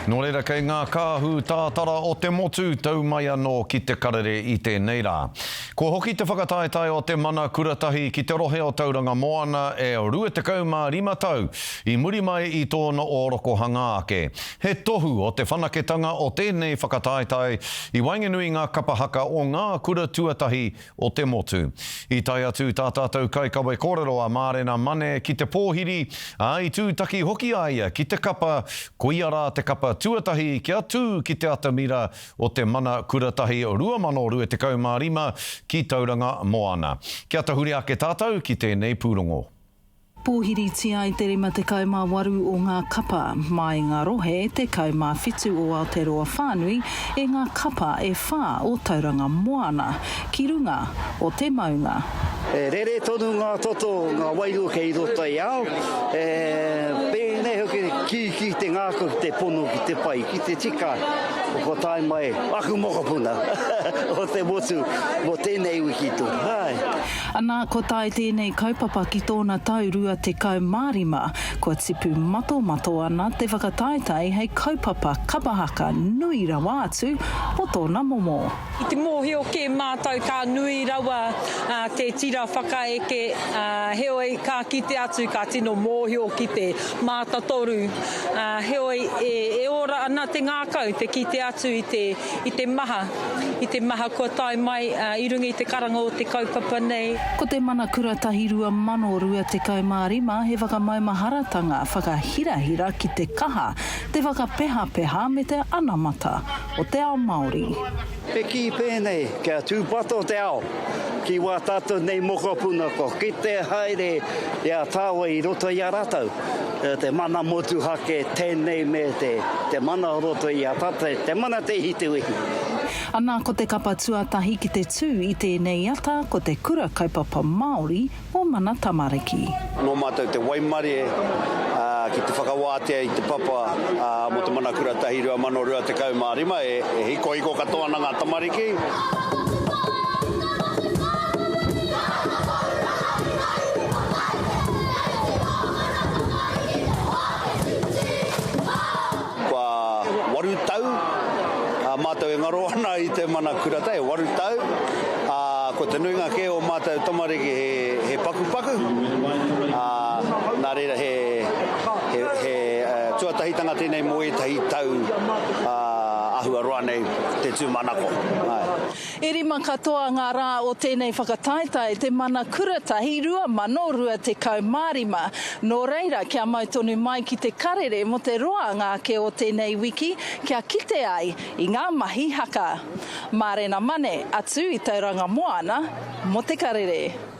Nō reira kei ngā kāhu tātara o te motu tau mai anō ki te karere i tēnei rā. Kua hoki te whakataetae o te Mana Kuratahi ki te rohe o Tauranga Moana e 25 tau i muri mai i tōna ōrokohanga ake. He tohu o te whanaketanga o tēnei whakataetae i waenganui i ngā kapa haka o ngā kura tuatahi o te motu. I tae atu tā tātou kaikawe kōrero a Mārena Mane ki te pōhiri, ā, i tūtaki hoki a ia ki te kapa, koia rā te kapa tuatahi kia tū ki te atamira o te Mana Kura Tahi 2025 ki Tauranga Moana. Kia tahuri ake tātou ki tēnei pūrongo. Pōhiritia ai te 58 o ngā kapa mai ngā rohe 17 o Aotearoa whānui e ngā kapa e whā o Tauranga Moana ki runga o te maunga. E rere tonu ngā toto, ngā wairua kei roto i a au, e pēnei hoki te kīkī te ngākau ki te pono, ki te pai, ki te tika, kua tae mai aku mokopuna o te motu mō tēnei wiki tonu. Āe. Ana, kua tae tēnei kaupapa ki tōna tau 25, kua tipu matomato ana te whakataetae hei kaupapa kapa haka nui rawa atu o tōna momo. I te mōhio kē mātou ka nui rawa te tira whakaeke, heoi ka kite atu ka tino mōhio ki te mātatoru, heoi e ora ana te ngākau te kite atu i te i te maha, i te maha kua tae mai i runga i te karanga o te kaupapa nei. Ko te Mana Kura Tahi 2025 he whakamaumaharatanga whakahirahira ki te kaha, te whakapehapeha me te anamata o te ao Māori. He kī pēnei, kia tūpato te ao ki wā tātou nei mokopuna kua kite haere i a tāua i roto i a rātou. Te mana motuhake tēnei me te mana o roto i a tātou, te mana te ihi te wehi. Ana ko te kapa tuatahi ki te tū i tēnei ata ko te Kura Kaupapa Māori o Mana Tamariki. Nō mātou te waimarie ki te whakawātea i te papa mō te Mana Kura Tahi 2025 e hikohiko katoa ana ngā tamariki. Kua waru tau mātou e ngaro ana i te mana kura tahi, waru tau, ā, ko te nuinga kē o mātou tamariki he, he pakupaku, ā, nā reira he, he, he tuatahitanga tēnei mō ētahi tau, ā, āhua roa nei te tūmanako. Āe. E rima katoa ngā rā o tēnei whakataetae Te Mana Kuratahi 2025. Nō reira, kia mau tonu mai ki te karere mō te roanga ake o tēnei wiki kia kite ai i ngā mahi haka. Mārena Mane, atu i Tauranga Moana, mō te karere.